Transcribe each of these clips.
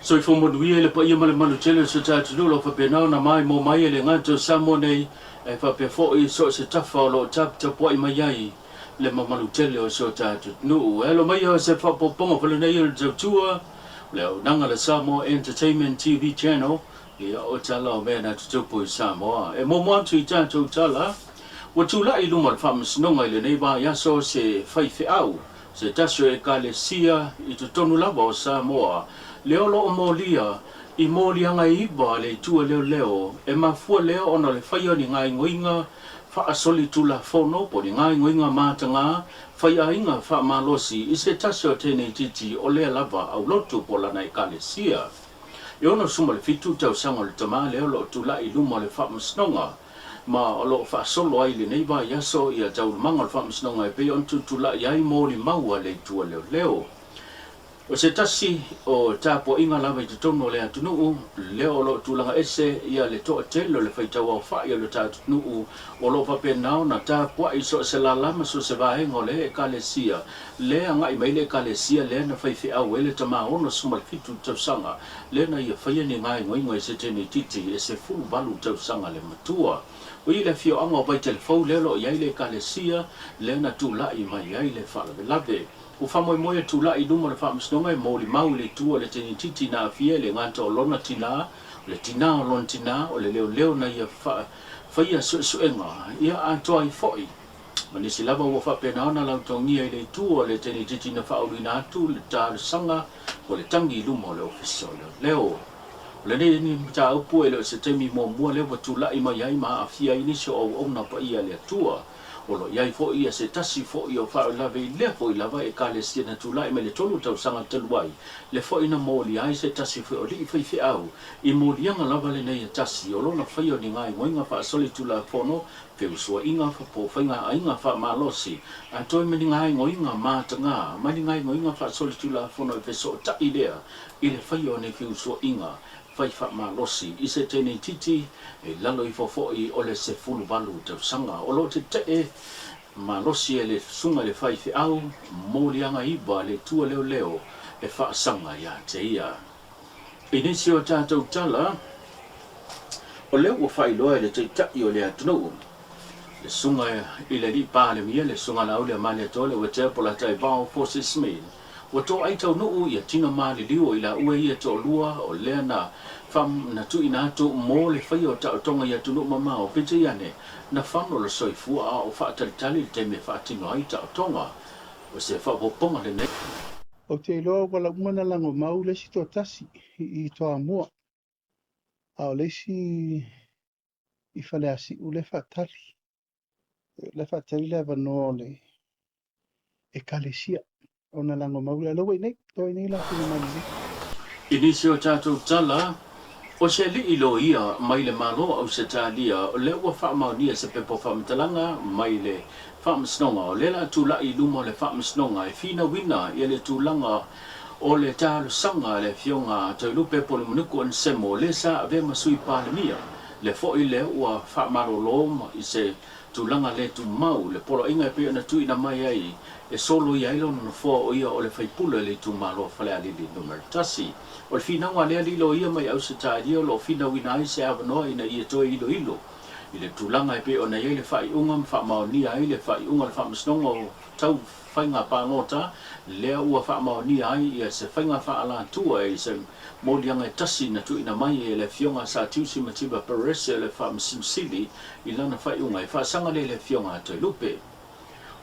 Soifua manuia i le paia ma le manutele o si o ta atunuu o lo o faapena ona maimoa mai e le gata o Samoa nei ae faapea foi so o se tafa o lo o taputapuai mai ai le mamalu tele o si o ta atunuu. E alo maia se faaopoopoga falenei o le tautua o le auaunaga a le Samoa Entertainment TV Channel, ia o tala o mea na tutupu i Samoa. E muamua atu i tatou tala, ua tulai i luma o le Faamasinoga i lenei vaiaso se faifeau se tasi o Ekalesia i totonu lava o Samoa, lea o lo o molia i moliaga e iva a le Itu a Leoleo, e mafua lea ona o le faia o ni gaoioiga faasolitulafono po o ni gaoioiga matagā faiaiga faamalosi i se tasi o teineitiiti o lea lava aulotu po o lana Ekalesia. E 67 tausaga o le tamā lea o lo o tulai i luma o le Faamasinoga ma o lo o faasolo ai i lenei vaiaso ia taualumaga o le Faamasinoga e pei ona tutulai ai molimau a le Itu a Leoleo. O se tasi o tapuaiga lava i totonu o le atunuu, lea o lo o tulaga ese ia le toatele o le faitauaofai o le tatou atunuu o lo o faapena ona tapuai i so o se lala ma so o se vaega o le Ekalesia, lea e agai mai le Ekalesia lea na faifeau ai le tama 67 tausaga lea na ia faia ni gaegoiga i se teneititi e 18 tausaga le matua. O ia le afioaga o Vaitelefou lea o lo o i ai le Ekalesia lea na tulai mai ai le faalavelave. Ua faamoemoe e tulai i luma o le Faamasinoga e molimau i le itu a le teneititi na aafia i le gata o lona tinā, o le tinā o lona tinā, o le leoleo na ia faia suesuega ia atoa ai foi. Ma nisi lava ua faapena ona lautogia i le itu o le teneititi na faauluina atu le talosaga po o le tagi i luma o le Ofisa o Leoleo. O lenei mataupu e le o se taimi muamua lea ua tulai mai ai ma aafia ai nisi o auauna paia a le Atua. O lo o i ai foi ia se tasi foi o faalavelave i lea foi lava Ekalesia na tulai mai le 3 tausaga talu ai, le foi na molia ai se tasi foi o alii faifeau i moliaga lava lenei e tasi o lona faia o ni gaoioiga faasolitulafono, feusuaiga, po o faigaaiga faamalosi, a toe ma ni gaoioiga matagā ma ni gaoioiga faasolitulafono e fesootai lea i le faia o nei feusuaiga fai faamalosi i se teneititi i lalo ifo foi o le 18 tausaga. O lo o tetee malosi e le susuga i le faifeau moliaga iva le tua leoleo e faasaga ia te ia. I nisi o tatou tala, o lea ua faailoa e le Taitai o le atunuu, le susuga i le Alii Palemia, le Susuga Laauli Malietoa Leuatea Polataivao Fosi Smith, Ua toai taunuu ia tino maliliu o i laua ia toalua o lea na na tuuina atu mo le faia o taotoga i atunuu mamao, peitai ane, na fano le soifua a o faatalitali le taimi e faatino ai taotoga. O se faaopoopoga lenei. Ou te iloa ua lauma na lagomau le isi toatasi i Toamua, a o le isi i Faleasiu lea e faatali. La e faatali le avanoa o le Ekalesia ona lagomau lea. O lea ua i inei, o i inei latou na maliliu. I nisi o tatou tala, o se alii loia mai le Malo o Ausetalia, o lea ua faamaonia se pepa faamatalaga mai le Faamasinoga, o lea la a tulai i luma o le Faamasinoga e finauina ia le tulaga o le talosaga a le Afioga a Toelupe Polemunuku Ansemo, lea sa avea ma Sui Palemia. Le foi lea ua faamalolo i se tulaga le tumau le poloaiga e pei ona tuuina mai ai e soloia ai lona nofoa o ia o le faipule o le itumalo o Falealili Numera 1. O le finauga a lea alii loia mai Ausetalia o lo o finauina ai se avanoa ina ia toe iloilo i le tulaga e pei ona i ai le faaiuga ma faamaonia ai le faaiuga o le Faamasinoga o Tau Faiga Palota lea ua faamaonia ai ia se faiga faaalatua i se moliaga e tasi na tuuina mai e le Afioga Sir Tiusi Mativa Perese o le Faamasino Sili i lana faaiuga e faasaga lea i le Afioga a Toelupe.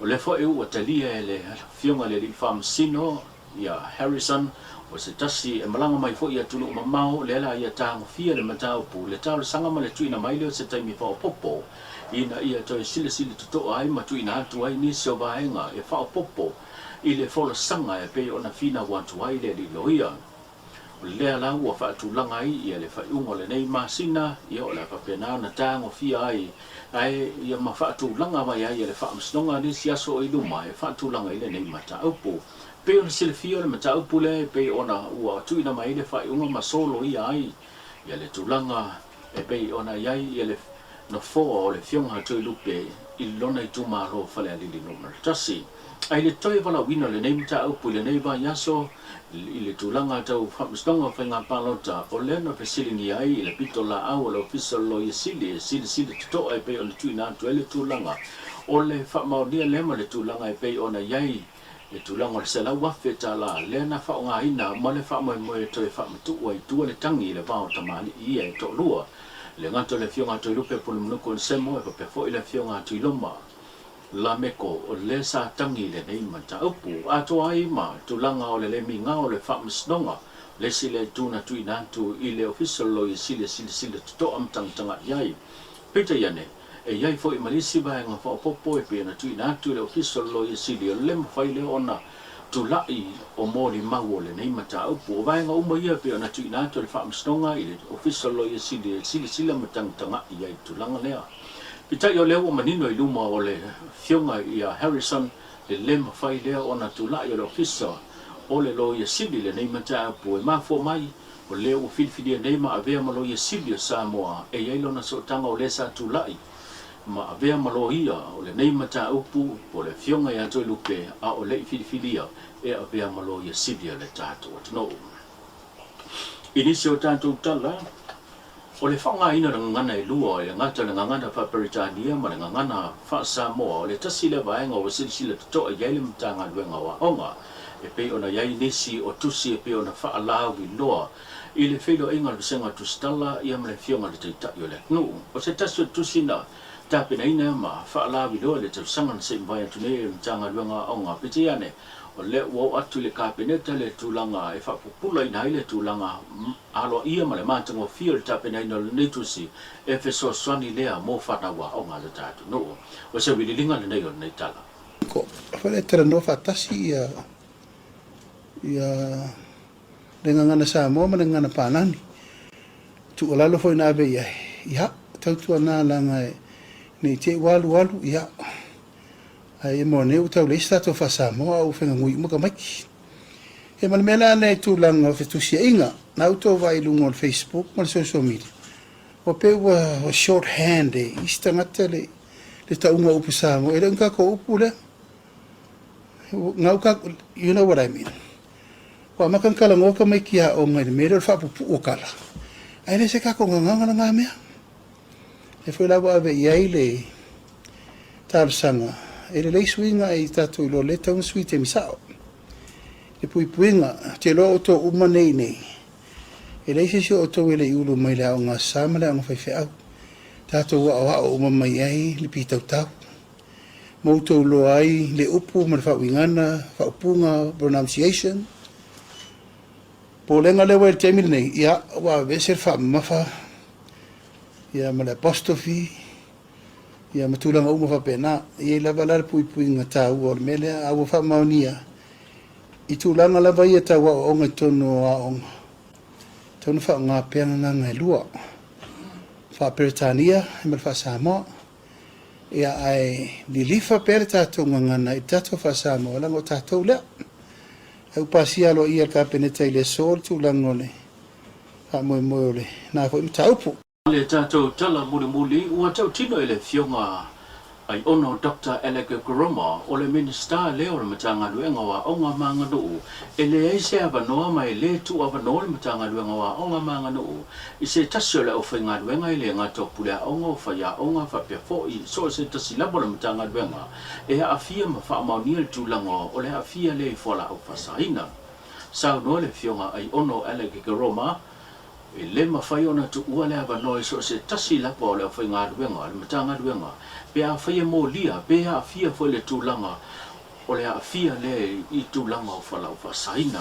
O lea foi ua talia e le Afioga i le Alii Faamasino ia Harrison o se tasi e malaga mai foi i atunuu mamao lea la ia tagofia le mataupu le talosaga ma le tuuina mai lea o se taimi faaopoopo ina ia toe silasila totoa ai ma tuuina atu ai nisi o vaega e faaopoopo i le folasaga e pei ona finau atu ai le alii loia. O lea la ua faatulaga ai ia le faaiuga o lenei masina, ia o le a faapena ona tagofia ai ae ia ma faatulaga mai ai e le Faamasinoga nisi aso o i luma e faatulaga ai lenei mataupu. Pei ona silafia o le mataupu lea e pei ona ua tuuina mai ai le faaiuga ma soloia ai ia le tulaga e pei ona i ai ia le nofoa o le Afioga a Toelupe i lona itumalo o Falealili Numera 1. Ae i le toe valaauina o lenei mataupu i lenei vaiaso i le tulaga tau Faamasinoga o Faiga Palota, o lea na fesiligia ai i le pitolaau a le Ofisa o le Loia Sili e silasila totoa e pei ona tuuina atu ai le tulaga o le faamaonia lea ma le tulaga e pei ona i ai le tulaga o le $100,000 lea na faaaogaina ma le faamoemoe e toe faamatuu ai i tua le tagi i le va o tamalii ia e toalua, e le gata o le Afioga a Toelupe Polemonuku Ansemo e faapea foi le Afioga a Tuiloma Lameko o lea sa tagi i lenei mataupu atoa ai ma tulaga o le le migao o le Faamasinoga, le isi lea itu na tuuina atu i le Ofisa o le Loia Sili e silasila totoa ma tagatagai i ai. Peitai ane, e i ai foi ma le isi vaega faaopoopo e pei ona tuuina atu i le Ofisa o le Loia Sili o le le mafai lea ona tulai o molimau o lenei mataupu. O vaega uma ia e pei ona tuuina atu e le Faamasinoga i le Ofisa o le Loia Sili e silasila ma tagatagai i ai i le tulaga lea. Peitai o lea ua manino i luma o le Afioga ia Harrison le le mafai lea ona tulai o le Ofisa o le Loia Sili i lenei mataupu e mafua mai o lea ua filifilia nei ma avea ma Loia Sili o Samoa e i ai lona sootaga o lea sa tulai ma avea ma loia o lenei mataupu po o le Afioga ia Toelupe a o le i filifilia e avea ma Loia Sili a le tatou atunuu. I nisi o tatou tala, O le faaaogaina o le gagana e lua, e le gata o le gagana faa-Peretania ma le gagana faa-Samoa, o le tasi lea vaega ua silasila totoa i ai le Matagaluega o Aoga, e pei ona i ai nisi o tusi e pei ona faalauiloa i le feiloaiga o le Vasega Tusitala ia ma le Afioga i le Taitai o le atunuu. O se tasi o tusi na tapenaina ma faalauiloa i le tausaga na se i mavae atu nei e le Matagaluega o Aoga, peitai ane, o lea ua oo atu i le Kapeneta le tulaga e faapupulaina ai le tulaga aloaia ma le matagofie o le tapenaina o lenei tusi e fesoasoani lea mo fanau aoga a lo ta atunuu. O se vililiga lenei o lenei tala. Ko fale e talanoa faatasi ia ia le gagana Samoa ma le gagana Palani. Tuualalo foi na ave i ai, ia, tautuana leaga ne i te i ua alualu, ia, ae mo nei ua tau leai se tatou faa-Samoa a ua fegagui uma tamaiti. Ia ma le mea la lea i tulaga o fetusiaiga, na outou vaai i luga o le Facebook ma le social media, ua pei ua short hand e isi tagata le le tauga o upu Samoa. E le o ni tatou upu lea. You know what I mean. Ua amata ona talanoa tamaiti aoga i le mea lea o le faapupuu o tala, ae le o se tatou gagana lena mea. Lea foi la ua ave i ai le talosaga, e lelei suiga ae ia tatou iloa lelei e tatau ona sui i taimi sao. Le puipuiga, ou te iloa o outou uma nei i inei, e leai se isi o outou e le i ulu mai i le aoga Aso Sa ma le aoga faifeau. Tatou aoao uma mai ai le pitautau, ma outou iloa ai le upu ma le faauigaga, faaupuga, pronunciation. Popolega lea ua i ai i le taimi lenei, ia, ua aveese le faamamafa ia ma le apostrophe, ia ma tulaga uma faapena. E i ai lava la le puipuiga taua o le mea lea, a ua faamaonia i tulaga lava ia tau aoaoga i totonu o aoga, e tatau ona faaaoga pea gagana e lua, faa-Peretania ma le faa-Samoa. Ia, ae lilifa pea le tatou gagana i le tatou faa-Samoa, leaga o tatou lea. Ae ua pasia aloaia e le Kapeneta i le aso le tulaga o le faamoemoe o lena foi mataupu. Le tatou tala mulimuli ua tautino i le Afioga Aiono Doctor Alec Koroma o le Minisita lea o le Matagaluega o Aoga ma Aganuu e leai se avanoa ma e le tuuavanoa le Matagaluega o Aoga ma Aganuu i se tasi o le aufaigaluega e le gata o puleaoga o faiaoga faapea foi so o se tasi lava o le Matagaluega e aafia ma faamaonia le tulaga o le aafia lea i fualaau faasaina. Saunoa le Afioga Aiono Alec Koroma E le mafai ona tuua le avanoa i so o se tasi lava o le aufaigaluega a le Matagaluega pe afai e molia pe aafia foi le tulaga o le aafia lea i tulaga o fualaau faasaina.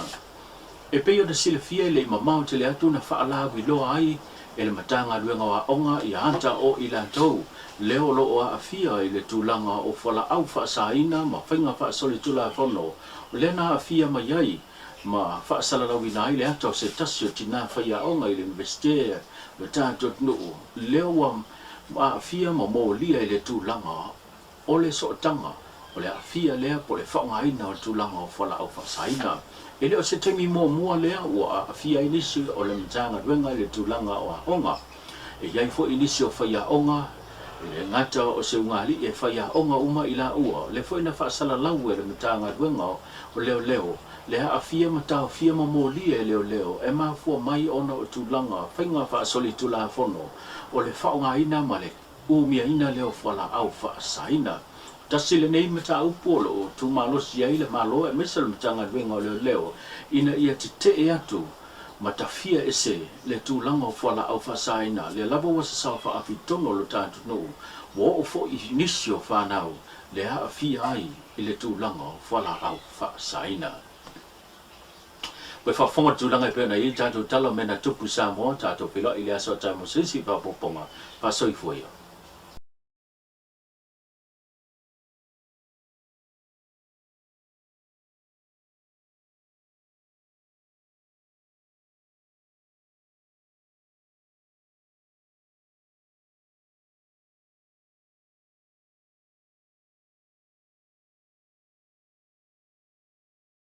E pei ona silafia e le i mamao tele atu na faalauiloa ai e le Matagaluega o Aoga ia ata o i latou lea o lo o aafia i le tulaga o fualaau faasaina ma faiga faasolitulafono lea na aafia mai ai ma faasalalauina ai le ata o se tasi o tinā faiaoga i le Iunivesite o le tatou atunuu, lea ua aafia ma molia i le tulaga o le sootaga o le aafia lea po o le faaaogaina o le tulaga o fualaau faasaina. E le o se taimi muamua lea ua aafia ai nisi o le Matagaluega i le tulaga o aoga. E i ai foi nisi o faiaoga E le gata o se ugali'i e faiaoga uma i laua, lea foi na faasalalau e le Matagaluega o Leoleo le aafia ma taofia ma molia e leoleo e mafua mai ona o tulaga faiga faasolitulafono o le faaaogaina ma le umiaina lea o fualaau faasaina. Tasi lenei mataupu o lo o tumalosi ai le Malo aemaise le Matagaluega o Leoleo ina ia tetee atu ma tafia ese le tulaga o fualaau faasaina, lea lava ua sasao faafitonu o lo tatou nuu, ua oo foi i nisi o fanau le aafia ai i le tulaga o fualaau faasaina. Ua faafofoga le tulaga e pei ona i ai tatou tala o mea na tupu i Samoa, tatou feiloai i le aso a taeao mo se isi faaopoopoga. Faasoifua ia.